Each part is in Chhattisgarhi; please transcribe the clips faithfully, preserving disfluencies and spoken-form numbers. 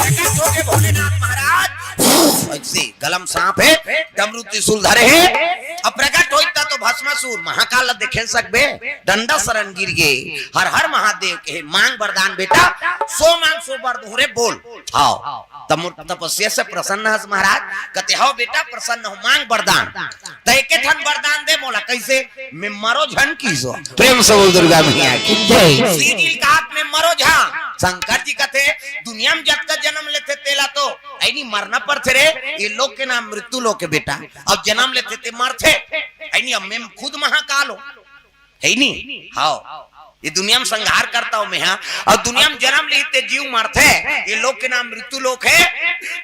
प्रकट होके भोलेनाथ महाराज, ऐसे गलम सांप हे, डमरू त्रिशूल धरे हे। अब प्रकट होई त तो भस्मासुर महाकाल ला देखे सकबे, डंडा सरन गिर गे। हर हर महादेव के हे, मांग वरदान बेटा, सो मांग सो बर दूं रे, बोल। हाव, त मोर तपस्या से प्रसन्न हस महाराज? कथे, "हव बेटा, प्रसन्न हों, मांग वरदान।" त एके ठन वरदान दे मोला, कइसे? "मैं मरों झन" किहिस। प्रेम से बोल दुर्गा मैया की जय। शिव जी ल कहत, "मैं मरों झन।" शंकर जी कथे, "दुनिया म जतका जनम लेथे तेला तो, हे नी, मरना परथे रे। ये लोक के नाम मृत्यु लोक हे बेटा। अब जनम लेथे ते मरथे, हे नी, अब मैं खुद महाकाल हों।" हे नी? हाव। ये दुनिया म संहार करता हों मैं, हां? अउ दुनिया म जनम लिही ते जीव मरथे, ये लोक के नाम मृत्यु लोक हे।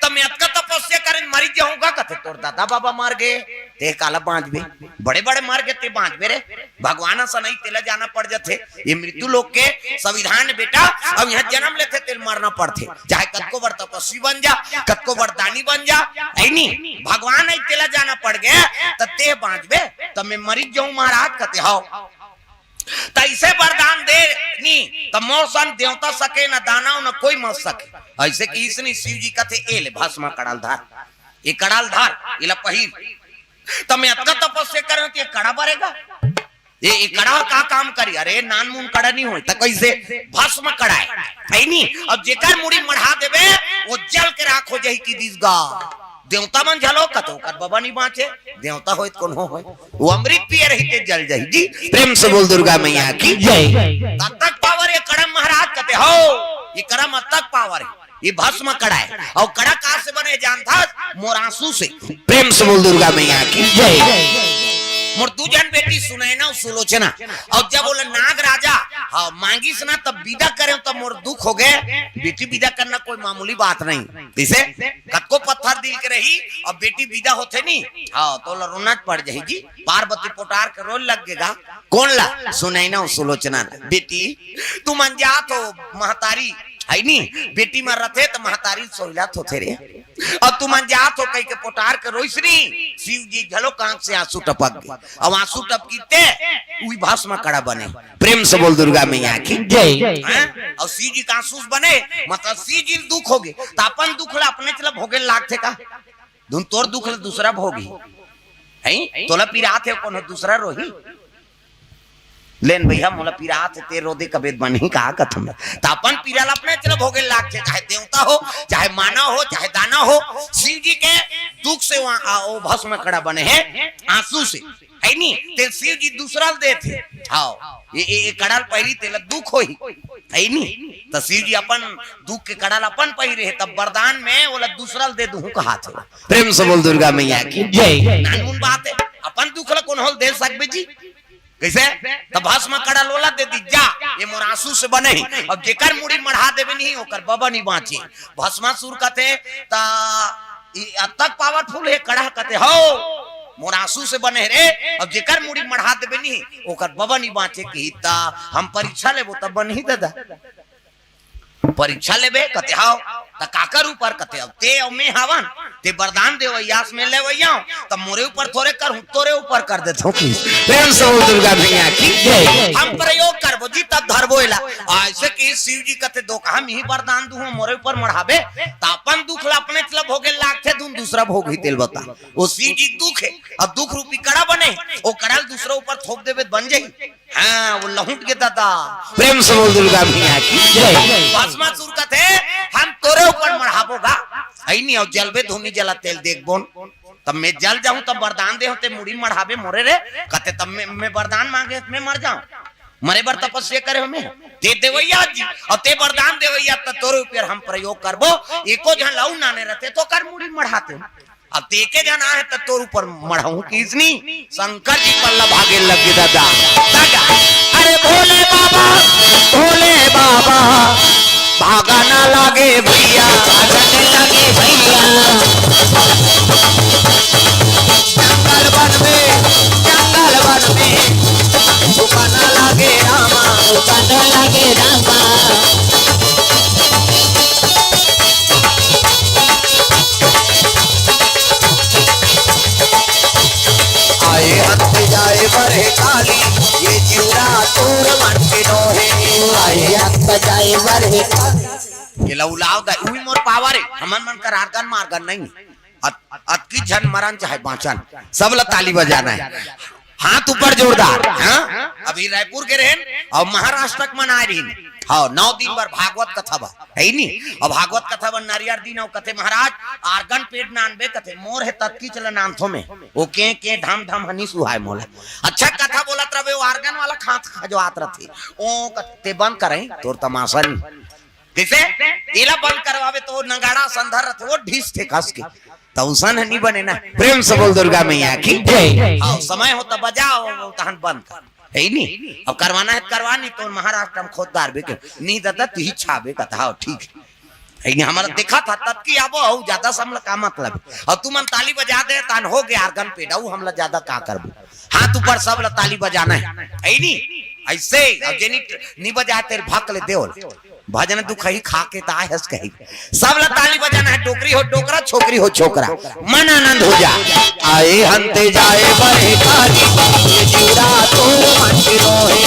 त मैं अतका तपस्या करें, मरिच जाहूं का? कथे, "तोर दादा बाबा मर गे, ते काला बांचबे? बड़े बड़े मर गे, ते बांचबे रे?" भगवान असन अही, तेला जाना पड़ जाथे। ये मृत्यु लोक के संविधान हे बेटा। अब इहां जनम लेथे तेला मरना पड़थे, चाहे कतको बड़ तपस्वी बन जा, कतको बड़ दानी बन जा, हे नी? भगवान अही, तेला जाना पड़ गे, त ते बांचबे, त मैं मरिच जाहूं महाराज? कथे, "हव।" त अइसे वरदान दे नी, त मोर सन देवता सके, न दानव, न कोई मर सके। अइसे किहिस नी, शिव जी कथे, "ए ले भस्म कड़ा ल धर, ये कड़ा ल धर, एला पहिर।" त मैं अतका तपस्या करें हों, त ये कड़ा बरे गा? ये, ये कड़ा का काम करही? अरे नानमुन कड़ा नी होय, त कइसे? भस्म कड़ा हे, हे नी? अब जेकर मुड़ी मढ़ा देबे, वो जल के राख हो जाही किहिस गा। देवता मन झलो कथे, "ओकर बबा नी बांचे।" देवता होय त कोनो होय, वो अमृत पिए रही ते जल जाही जी। प्रेम से बोल दुर्गा मैया की जय। अतक पावर ये कड़ा म महाराज? कथे, "हव, ये कड़ा म अतक पावर हे।" ये भस्म कड़ा हे। अउ कड़ा का से बने जानथस? मोर आंसू से। प्रेम से बोल दुर्गा मैया की जय। मोर दू झन बेटी सुनैना अउ सुलोचना, अउ जब ओला नाग राजा, हां, मांगिस ना, तब बिदा करेंव, तब मोर दुख हो गे। बेटी बिदा करना कोई मामूली बात नहीं। कइसे? कतको पत्थर दिल के रही, अउ बेटी बिदा होथे नी, हां, त ओला रोना पड़ जाही जी। पार्वती पोटार के रोय ल लग गे गा। कोन ला? सुनैना अउ सुलोचना ला। "बेटी, तुमन जात हो, महतारी, हे नी, बेटी मर रथे त महतारी सोहिला होथे रे। अउ तुमन जात हो," कहिके पोटार के रोइस नी। शिव जी घलो आंख से आंसू टपक गे। अउ आंसू टपकिस ते उही भस्म कड़ा बने। प्रेम से बोल दुर्गा मैया की जय। हैं? अउ शिव जी के आंसू से बने, मतलब शिव जी ल दुख हो गे, त अपन दुख ला अपनेच ला भोगे ल लागथे का? धुन तोर दुख ला दूसरा भोगही, हैं? तोला पिरात हे, कोनो दूसरा रोही? लेन भइया, मोला पिरात हे, ते रो दे कबे त बनही का कथम। त अपन पीरा ला अपनेच ला भोगे ल लागथे, चाहे देवता हो, चाहे मानव हो, चाहे दानव हो। शिव जी के दुख से वहां, आ, वो भस्म कड़ा बने हे आंसू से, हे नी? ते शिव जी दूसरा ल देथे। हां, ये, ये, ये कड़ा ल पहिरी, तेला दुख होही, हे नी? त शिव जी अपन दुख के कड़ा ल अपन पहिरे हे, तब वरदान में ओला दूसरा ल दे दूं कहत हे। प्रेम से बोल दुर्गा मैया की जय। नानमुन बात हे, अपन दुख ला कोनो ल दे सकबे जी? कइसे? त भस्म कड़ा ल ओला दे दिस, "जा, ये मोर आंसू से बने हे, अब जेकर मुड़ी मढ़ा देबे नी, ओकर बबा नी बांचे।" भस्मासुर कथे, "त ये अतक पावरफुल हे कड़ा?" कथे, "हव, मोर आंसू से बने हे रे, अब जेकर मुड़ी मढ़ा देबे नी, ओकर बबा नी बांचे।" किहिस, "त हम परीक्षा लेबो, तब बनही ददा।" परीक्षा लेबे? कथे, "हव।" "त काकर ऊपर?" कथे, "अब ते अउ मैं हवन, ते वरदान देवइया अस, मैं लेवइया हंव, त मोरे ऊपर थोरे करहूं, तोरे ऊपर कर देथंव।" प्रेम से बोल दुर्गा मैया की जय। "हम प्रयोग करबो जी, तब धरबो एला।" अइसे किहिस शिव जी, कथे, "दोकहा म इही वरदान दूहूं, मोरे ऊपर मढ़ाबे, त अपन दुख ला अपनेच ला भोगे ल लागथे, धुन दूसरा भोगही, तेला बता।" वो शिव जी के दुख हे, अब दुख रूपी कड़ा बने, वो कड़ा ल दूसरा ऊपर थोप देबे त बन जाही। हां, वो लहुंट गे ददा। प्रेम से बोल दुर्गा मैया की जय। भस्मासुर कथे, "हम तोरे ऊपर मढ़ाबो गा, हे नी, अउ जलबे धुन नी जलत तेला देखबो न। तब मैं जल जाहूं, तब वरदान देहूं, ते मुड़ी मढ़ाबे मोरे रे।" कथे, "तब मैं, मैं वरदान मांगे, मैं मर जाहूं? मरे बर तपस्या करे हंव मैं? ते देवइया जी, अउ ते वरदान देवइया, त तोरे ऊपर हम प्रयोग करबो। एको झन ल अउ नाने रथे, त ओकर मुड़ी मढ़ातेंव।" अब ते एके झन आहे त तोर ऊपर मढ़ाहूं किहिस नी, शंकर जी पल्ला भागे लगे ददा। ददा। अरे भोले बाबा, भोले बाबा, भागा ना लागे भइया, भागा ना लागे भइया। जंगल वन में, जंगल वन में, भागा ना लागे रामा, भागा ना लागे रामा। आए हंस जाए बरहे काली, ये जिउरा तोर मन के नोहे। आए हंस जाए बरहे काली। ये लउलाव दा, उही मोर पाव अरे, हमन मन कर आर्गन मार्गन नहीं। अत-, अतकी झन मरन चाहे बाँचन, सब ला ताली बजाना हे। हाथ ऊपर जोरदार, हाँ? अभी रायपुर के रहेन अउ महाराष्ट्र के मन आए रहिन। हाँ, नौ दिन बर भागवत कथा बर, हे नी? अउ भागवत कथा बर नरियर दिन अउ कथे, "महाराज, आर्गन पेड़ नानबे?" कथे, "मोर हे ततकी, चला नानथो में।" ओ के, के ढम ढम हनी सुहाय मोला। अच्छा कथा बोलत रहे, ओ आर्गन वाला खात खजवात रथे। ओ कथे, "बंद करई, तोर तमाशा नी।" जइसे एला बंद करवाबे त ओ नगाड़ा संधर रथे, ओ ढीसथे कस के। त उसन ह नी बने ना। प्रेम से बोल दुर्गा मैया की जय। हाँ, समय हो त बजाओ, तहन बंद कर। हे नी? अब करवाना हे त करवा, नी तो महाराष्ट्र में खोद डारबे के। नी ददा, तिही छाबे कथा, हाँ, ठीक हे। हे नी, हमर देखा था तब की आबो, अउ ज्यादा से हमला का मतलब हे? अउ तुमन ताली बजा दे, तहन हो गे आर्गन पेड़, अउ हमला ज्यादा का करबो? हाथ ऊपर, सब ला ताली बजाना हे। हे नी? अइसे, अउ जेनी नी बजाए तेला भक ले देवल। भजन दुखही खा के त आए हस कही। सब ला ताली बजाना हे, डोकरी हो डोकरा, छोकरी हो छोकरा, मन आनंद हो जा। आए हंते जाए बरे कारी, ये जीवरा तोर मन के नोहे।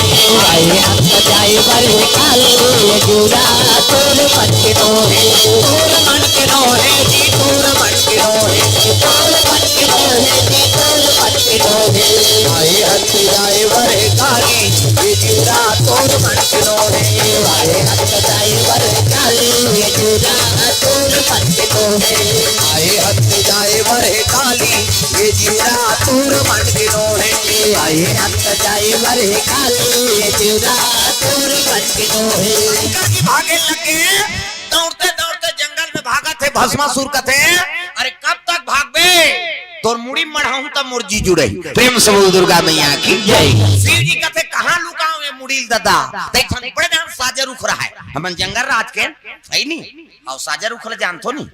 आए हंते जाए बरे कारी, ये जीवरा तोर मन के नोहे। तोर मन के नोहे जी, तोर मन के नोहे। तोर मन के नोहे जी, तोर मन के नोहे। आए हंते जाए बरे कारी, ये जीवरा तोर मन के नोहे। आए हंते जाए बरे कारी, ये जीवरा तोर मन के नोहे। आए हंते जाए बरे काली, ये जीवरा तोर मन के नोहे। आए हंते जाए बरे काली, ये जीवरा तोर मन के नोहे। शंकर जी भागे लगे, दौड़ते दौड़ते जंगल में भागत हे, भस्मासुर कथे, "अरे कब तक भागबे? तोर मुड़ी मढ़ाहूं त मोर जी जुड़ही।" प्रेम से बोल दुर्गा मैया की जय। शिव जी कथे, "कहाँ लुकाओं ये मुड़ी ल ददा?" त एक ठन बड़े जान साजा रुख रहा हे, हमन जंगल राज के, हे नी? अउ साजा रुख ल जानथो नी?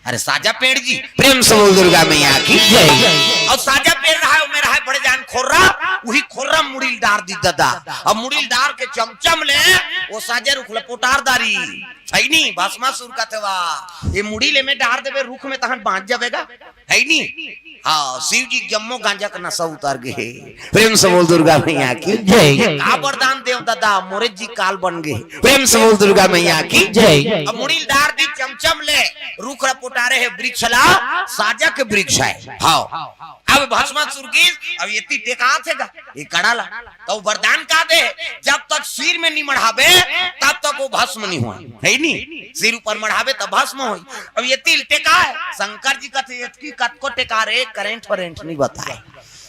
अरे साजा पेड़ जी। प्रेम से बोल दुर्गा मैया की जय। अउ साजा पेड़ रहा हे, ओमे रहा हे बड़े जान खोर्रा, उही खोर्रा मुड़ी ल डार दिस ददा। अउ मुड़ी ल डार के चमचम ले ओ साजा रुख ल पोटार डारिस। हे नी, भस्मासुर कथे, "वाह, ये मुड़ी ल एमे डार देबे रुख में, तहन बाँच जाबे गा।" हे नी? हाँ, शिव जी जम्मो गांजा के नशा उतर गे हे। प्रेम से बोल दुर्गा मैया की जय। का वरदान देव ददा, मोरे जी काल बन गे। प्रेम से बोल दुर्गा मैया की जय। अब मुड़ी ल डार दिस चमचम ले, रुख ल पोटारे हे, वृक्ष ला साजा के वृक्ष हे। हाँ, अब भस्मासुर गिस, अब एती टेकात हे गा, ये कड़ा ला। त ओ वरदान का दे, "जब तक सिर में नी मढ़ाबे, तब तक ओ भस्म नी होय।" हे नी? सिर ऊपर मढ़ाबे, तब भस्म होय। अब एती ल टेकाय, शंकर जी कथे, "एतकी कतको टेका रे, करंट फरेंट नी बताय।"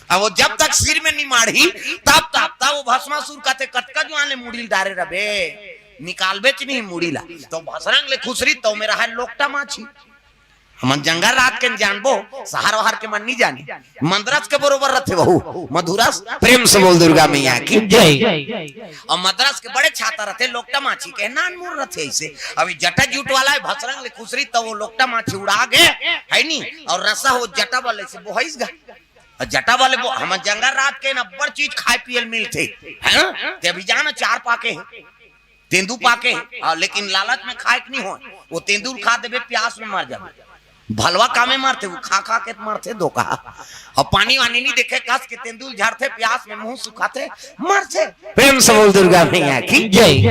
अब ओ जब तक सिर में नी माढ़ही, तब तक, तब ओ भस्मासुर कथे, "कतका जुआन ले मुड़ी ल डारे रबे, निकालबेच नी मुड़ी ला।" त भसरंग ले खुसरी, त ओमे रहा हे लोकटा माछी। हमन जंगल राज के जानबो, सहर वहर के मन नी जाने। मंदरस के बरोबर रथे वहू, मधुरस। प्रेम से बोल दुर्गा मैया की जय। अउ मद्रास के बड़े छाता रथे, लोकटा माछी के नान मुर रथे अइसे। अभी जटा जूट वाला हे, भसरंग ले खुसरी, त ओ लोकटा माछी उड़ा गे, हे नी? अउ रसा ओ जटा वाले से बोहइस गा। अउ जटा वाले बो-, हमर जंगल राज के न अब्बड़ चीज खाए पिए ल मिलथे, हैं? ते अभी जाना चार पाके हे, तेंदू पाके हे, हाँ, लेकिन लालच में खाए के नी होय। ओ तेंदू ल खा देबे, प्यास में मर जाबे। भलवा कामे मरथे, ओ खा खा के मरथे धोखा। अउ पानी वानी नी देखे, कस के तेंदू ल झरथे, प्यास में मुंह सुखाथे, मरथे। प्रेम से बोल दुर्गा मैया की जय।